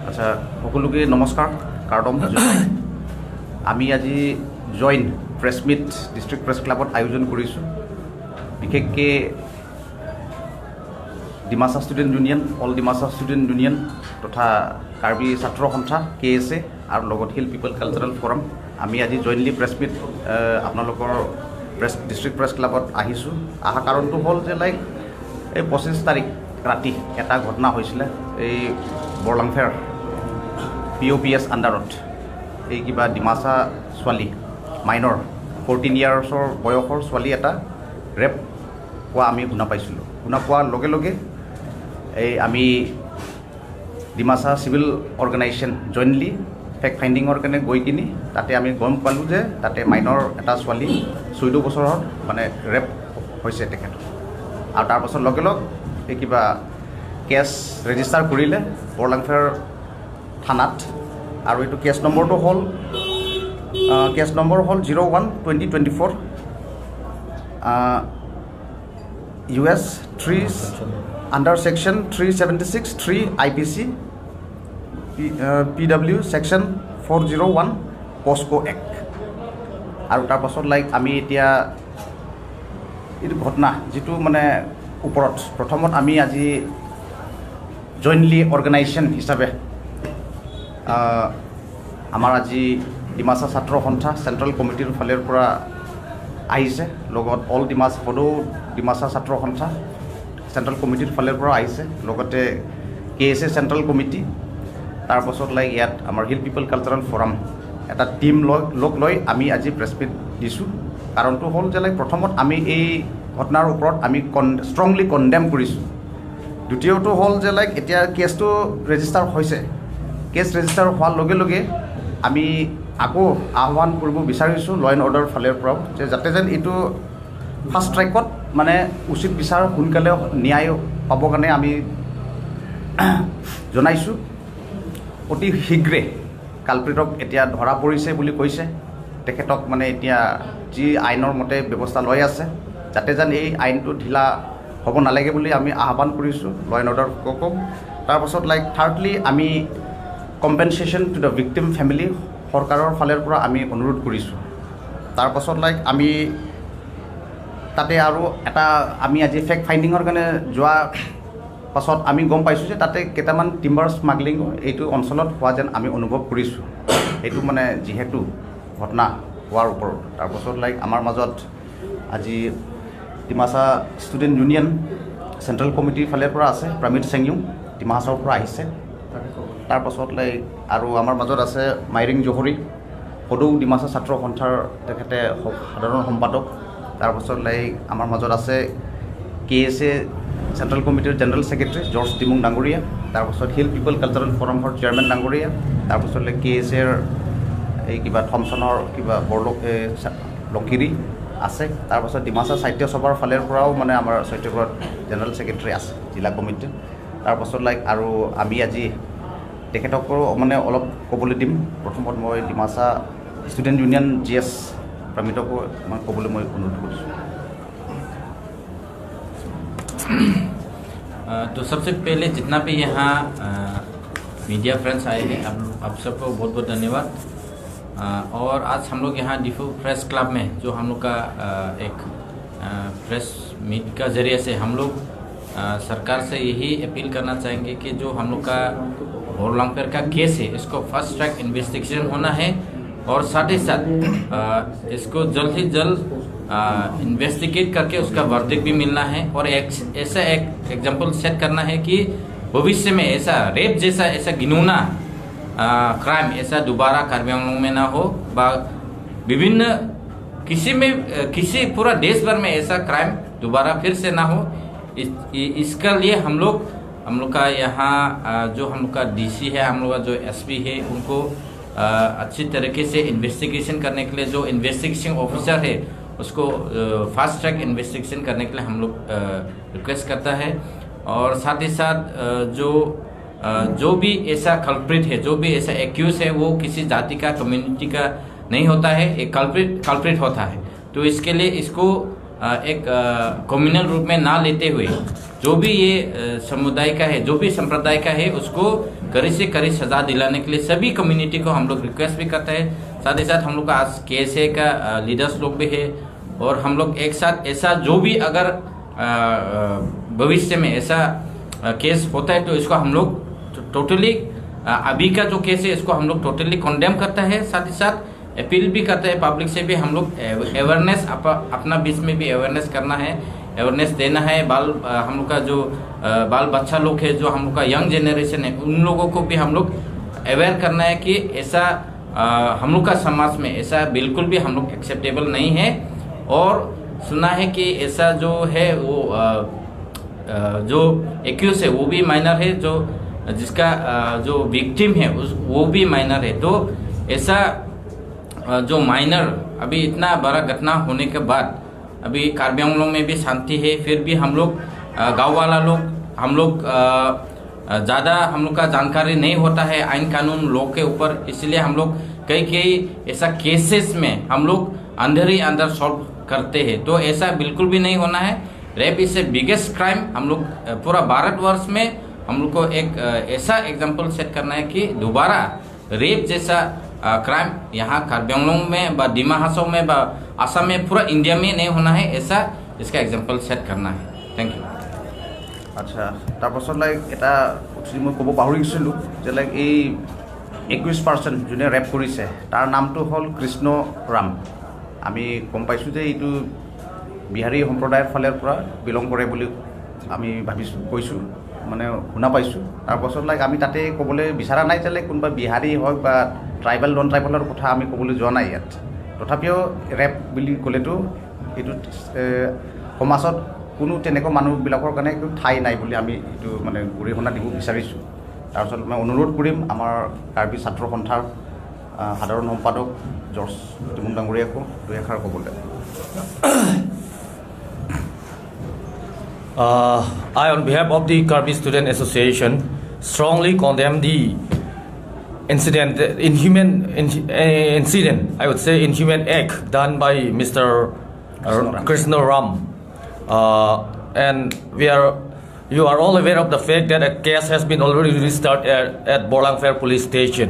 আচ্ছা, সকলোকে নমস্কাৰ। কাৰ্দম, আমি আজি joint press meet district press ক্লাবত আয়োজন কৰিছোঁ। বিশেষকৈ Dimasa student union, all Dimasa student union তথা কাৰ্বি ছাত্ৰ সন্থা কে এছ এ আৰু লগত হিল পিপল কালচাৰেল ফ'ৰাম, আমি আজি জইণ্টলি প্ৰেছ মিট আপোনালোকৰ ডিষ্ট্ৰিক্ট প্ৰেছ ক্লাবত আহিছোঁ। অহা কাৰণটো হ'ল যে লাইক এই 25 তাৰিখ ৰাতি এটা ঘটনা হৈছিলে এই বৰলাংফেৰ পি অ' পি এছ আণ্ডাৰত। এই কিবা ডিমাচা ছোৱালী, মাইনৰ, 14 ইয়াৰ্ছৰ বয়সৰ ছোৱালী এটা ৰেপ হোৱা আমি শুনা পাইছিলোঁ। শুনা পোৱাৰ লগে লগে এই আমি ডিমাচা চিভিল অৰ্গেনাইজেশ্যন জইণ্টলি ফেক্ট ফাইণ্ডিঙৰ কাৰণে গৈ কিনি তাতে আমি গম পালোঁ যে তাতে মাইনৰ এটা ছোৱালী 14 বছৰৰ মানে ৰেপ হৈছে তেখেতৰ। আৰু তাৰপাছত লগে লগ এই কিবা কেছ ৰেজিষ্টাৰ কৰিলে বৰলাংফেৰ থানাত। আৰু এইটো কেছ নম্বৰ হ'ল 01/2024 US 3 under section 376(3) IPC, PW section 401 POCSO Act। আৰু তাৰপাছত লাইক আমি এতিয়া এইটো ঘটনা যিটো মানে ওপৰত প্ৰথমত আমি আজি জইণ্টলি অৰ্গেনাইজেশ্যন হিচাপে আমাৰ আজি ডিমাচা ছাত্ৰ সন্থা চেণ্ট্ৰেল কমিটিৰ ফালৰ পৰা আহিছে, লগত অল ডিমাচা, সদৌ ডিমাচা ছাত্ৰ সন্থা চেণ্ট্ৰেল কমিটিৰ ফালৰ পৰা আহিছে, লগতে কে এছ এ চেণ্ট্ৰেল কমিটি, তাৰপাছত লাইক ইয়াত আমাৰ হিল পিপল কালচাৰেল ফ'ৰাম এটা টীম লগ লৈ আমি আজি প্ৰেছ মিট দিছোঁ। কাৰণটো হ'ল যে লাইক প্ৰথমত আমি এই ঘটনাৰ ওপৰত আমি ষ্ট্ৰংলি কণ্ডেম কৰিছোঁ। দ্বিতীয়টো হ'ল যে লাইক এতিয়া কেছটো ৰেজিষ্টাৰ হৈছে। কেছ ৰেজিষ্টাৰ হোৱাৰ লগে লগে আমি আকৌ আহ্বান কৰিব বিচাৰিছোঁ ল এণ্ড অৰ্ডাৰ ফালৰ পৰাও যে যাতে যেন এইটো ফাষ্ট ট্ৰেকত মানে উচিত বিচাৰ, সোনকালে ন্যায় পাবৰ কাৰণে আমি জনাইছোঁ। অতি শীঘ্ৰে কালপ্ৰিটক এতিয়া ধৰা পৰিছে বুলি কৈছে, তেখেতক মানে এতিয়া যি আইনৰ মতে ব্যৱস্থা লৈ আছে, যাতে যেন এই আইনটো ঢিলা হ'ব নালাগে বুলি আমি আহ্বান কৰিছোঁ ল এণ্ড অৰ্ডাৰকো। তাৰপাছত লাইক থাৰ্ডলি আমি compensation to the victim family চৰকাৰৰ ফালৰ পৰা আমি অনুৰোধ কৰিছোঁ। তাৰপাছত লাইক আমি তাতে আৰু এটা আমি আজি ফেক্ট ফাইণ্ডিঙৰ কাৰণে যোৱা পাছত আমি গম পাইছোঁ যে তাতে কেইটামান টিম্বাৰ স্মাগলিং এইটো অঞ্চলত হোৱা যেন আমি অনুভৱ কৰিছোঁ, সেইটো মানে যিহেতু ঘটনা হোৱাৰ ওপৰত। তাৰপাছত লাইক আমাৰ মাজত আজি ডিমাচা ষ্টুডেণ্ট ইউনিয়ন চেণ্ট্ৰেল কমিটিৰ ফালৰ পৰা আছে প্ৰামিত চেংয়ুং, ডিমা হাছাওৰ পৰা আহিছে। তাৰপাছত লাইক আৰু আমাৰ মাজত আছে মাইৰিং জহৰী, সদৌ ডিমাচা ছাত্ৰ সন্থাৰ তেখেতে সাধাৰণ সম্পাদক। তাৰপাছত লাইক আমাৰ মাজত আছে কে এছ এ চেণ্ট্ৰেল কমিটিৰ জেনেৰেল ছেক্ৰেটাৰী জৰ্জ ডিমুং ডাঙৰীয়া, তাৰপাছত হিল পিপল কালচাৰেল ফ'ৰামৰ চেয়াৰমেন ডাঙৰীয়া, তাৰপাছত লাইক কে এছ এৰ এই কিবা থমছনৰ কিবা বৰলোক লংকিৰি আছে। তাৰপাছত ডিমাচা সাহিত্য সভাৰ ফালৰ পৰাও মানে আমাৰ চৈত্যগড় জেনেৰেল ছেক্ৰেটাৰী আছে জিলা কমিটিৰ। তাৰপাছত লাইক আৰু আমি আজি তেখেতকো মানে অলপ ক'বলৈ দিম। প্ৰথমত মই Dimasa student union G S প্ৰামিতকো মই ক'বলৈ মই অনুৰোধ কৰিছোঁ। तो सबसे पहले जितना भी यहाँ मीडिया फ्रेंड्स आए हैं, आप सबको बहुत बहुत धन्यवाद। और आज हम लोग यहाँ डिफू प्रेस क्लब में जो हम लोग का एक प्रेस मीट का जरिए से हम लोग सरकार से यही अपील करना चाहेंगे कि जो हम लोग का बोरलांगफेर का केस है, इसको फास्ट ट्रैक इन्वेस्टिगेशन होना है और साथ ही साथ इसको जल्द ही जल्द इन्वेस्टिगेट करके उसका वर्डिक्ट भी मिलना है और एक ऐसा एक एग्जाम्पल सेट करना है कि भविष्य में ऐसा रेप जैसा ऐसा घिनौना क्राइम ऐसा दोबारा कार्बी आंगलोंग में ना हो बा विभिन्न किसी में, किसी पूरा देश भर में ऐसा क्राइम दोबारा फिर से ना हो। इसका लिए हम लोग का यहाँ जो हम लोग का डीसी है, हम लोग का जो एसपी है, उनको अच्छी तरीके से इन्वेस्टिगेशन करने के लिए, जो इन्वेस्टिगेशन ऑफिसर है उसको फास्ट ट्रैक इन्वेस्टिगेशन करने के लिए हम लोग रिक्वेस्ट करता है। और साथ ही साथ जो भी ऐसा कल्प्रिट है, जो भी ऐसा एक्यूज है, वो किसी जाति का, कम्युनिटी का नहीं होता है, एक कल्प्रिट कल्प्रिट होता है। तो इसके लिए इसको एक कम्युनल रूप में ना लेते हुए जो भी ये समुदाय का है, जो भी संप्रदाय का है, उसको कड़ी से कड़ी सजा दिलाने के लिए सभी कम्युनिटी को हम लोग रिक्वेस्ट भी करते हैं। साथ ही साथ हम लोग का आज के का लीडर्स लोग भी है और हम लोग एक साथ ऐसा जो भी अगर भविष्य में ऐसा केस होता है तो इसको हम लोग टोटली, अभी का जो केस है इसको हम लोग टोटली कंडेम करता है। साथ ही साथ अपील भी करते हैं, पब्लिक से भी हम लोग अवेयरनेस, अपना बीच में भी अवेयरनेस करना है, अवेयरनेस देना है। बाल हम लोग का जो बाल बच्चा लोग है, जो हम लोग का यंग जनरेशन है, उन लोगों को भी हम लोग अवेयर करना है कि ऐसा हम लोग का समाज में ऐसा बिल्कुल भी हम लोग एक्सेप्टेबल नहीं है। और सुना है कि ऐसा जो है वो जो एक्यूज है वो भी माइनर है, जो जिसका जो विक्टिम है उस वो भी माइनर है। तो ऐसा जो माइनर, अभी इतना बड़ा घटना होने के बाद अभी कार्बी आंगलोंग में भी शांति है, फिर भी हम लोग गांव वाला लोग, हम लोग ज़्यादा हम लोग का जानकारी नहीं होता है आइन कानून लॉ के ऊपर, इसलिए हम लोग कई कई ऐसा केसेस में हम लोग अंदर ही अंदर सॉल्व करते हैं। तो ऐसा बिल्कुल भी नहीं होना है। Rape is a biggest crime। हम लोग पूरा भारतवर्ष में हम लोग को एक ऐसा एग्जाम्पल सेट करना है कि दोबारा रेप जैसा क्राइम यहाँ कार्बी आंगलोंग में ब डिमा हासाओ में ब आसाम में, पूरा इंडिया में नहीं होना है, ऐसा इसका एग्जाम्पल सेट करना है। Thank you. আচ্ছা, তাৰপাছত লাইক এটা একচুৱেলি মই ক'ব পাহৰি গৈছিলোঁ যে লাইক এই একিউজ পাৰ্চন যোনে ৰেপ কৰিছে তাৰ নামটো হ'ল কৃষ্ণ ৰাম। আমি গম পাইছোঁ যে এইটো বিহাৰী সম্প্ৰদায়ৰ ফালৰ পৰা বিলং কৰে বুলি আমি ভাবিছোঁ, কৈছোঁ, মানে শুনা পাইছোঁ। তাৰপাছত লাইক আমি তাতে ক'বলৈ বিচৰা নাই যে লাইক কোনোবা বিহাৰী হওক বা ট্ৰাইবেল নন ট্ৰাইবেলৰ কথা আমি ক'বলৈ যোৱা নাই ইয়াত। তথাপিও ৰেপ বুলি ক'লেতো এইটো সমাজত কোনো তেনেকুৱা মানুহবিলাকৰ কাৰণে একো ঠাই নাই বুলি আমি এইটো মানে গৰিহণা দিব বিচাৰিছোঁ। তাৰপিছত মই অনুৰোধ কৰিম আমাৰ কাৰ্বি ছাত্ৰ সন্থাৰ সাধাৰণ সম্পাদক জৰ্জ তিমুং ডাঙৰীয়াকো দুই এষাৰ ক'বলৈ। I, on behalf of the Karbi Student Association, strongly condemn the incident, the inhuman incident, I would say inhuman act done by Mr. Krishna Ram. And you are all aware of the fact that a case has been already registered at Borlangpher Police Station.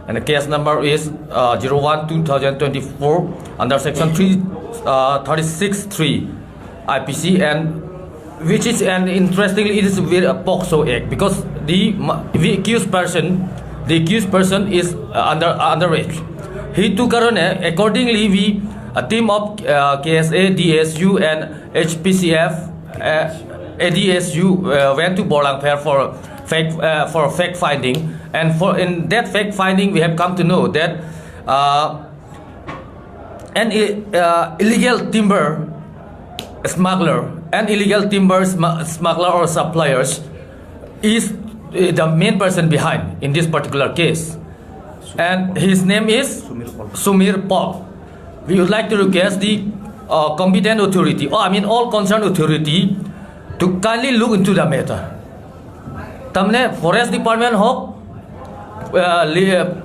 And the case number is 01 2024 under section 3, 36.3 IPC, and which is, and interestingly it is very a POCSO Act because the accused person is underage. সেইটো কাৰণে accordingly we, a team of KSA, DSU and HPCF, ADSU went to Borlangpher for fact finding, and for in that fact finding we have come to know that an illegal timber smuggler and illegal timber smuggler or suppliers is the main person behind in this particular case, and his name is Sumir Paul. Sumir Paul. We would like to request the competent authority, or I mean all concerned authority, to kindly look into the matter. তাৰমানে forest department হওক,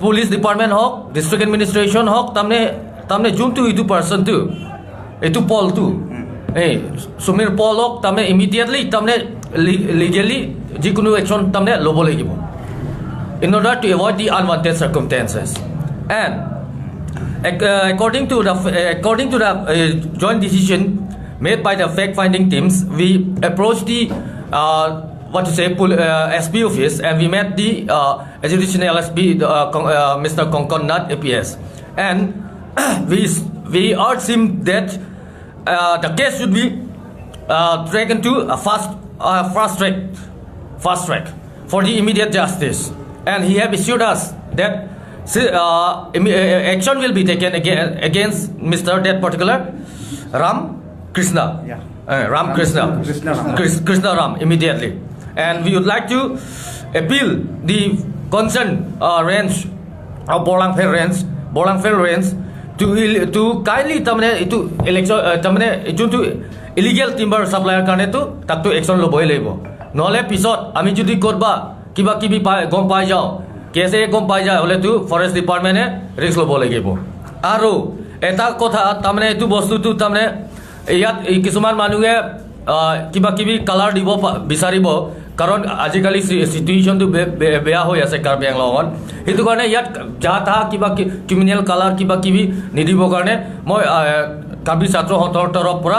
police department হওক, district administration হওক, তাৰমানে যোনটো এইটো পাৰ্চনটো, এইটো পলটো, এই সুমীৰ পলক তাৰমানে ইমিডিয়েটলি তাৰমানে লিগেলি যিকোনো একশ্যন তাৰমানে ল'ব লাগিব in order to avoid the unwanted circumstances. And according to the joint decision made by the fact-finding teams, we approached the what to say SP office and we met the additional SP, Mr. Konkon Nath APS, and we urged him that the case should be taken to a fast track for the immediate justice. And he have assured us that action will be taken against Mr. that particular Ram Krishna. Ram Krishna. Krishna Ram. Krishna Ram immediately. And we would like to appeal the concerned range of Borlangpher range to kindly তাৰমানে এইটো election, তাৰমানে যোনটো illegal timber ছাপ্লাইৰ কাৰণেতো তাকতো action ল'বই লাগিব। নহ'লে পিছত আমি যদি ক'ৰবাত কিবা কিবি পাই গম পাই যাওঁ, কেছে গম পাই যায় হ'লেতো ফৰেষ্ট ডিপাৰ্টমেণ্টে ৰিস্ক ল'ব লাগিব। আৰু এটা কথা, তাৰমানে এইটো বস্তুটো তাৰমানে ইয়াত এই কিছুমান মানুহে কিবা কিবি কালাৰ দিব বিচাৰিব, কাৰণ আজিকালি চিটুৱেশ্যনটো বেয়া হৈ আছে কাৰ্বি আংলঙত। সেইটো কাৰণে ইয়াত যা তাহা কিবা ক্ৰিমিনেল কালাৰ কিবা কিবি নিদিবৰ কাৰণে মই কাৰ্বি ছাত্ৰ সন্থাৰ তৰফৰ পৰা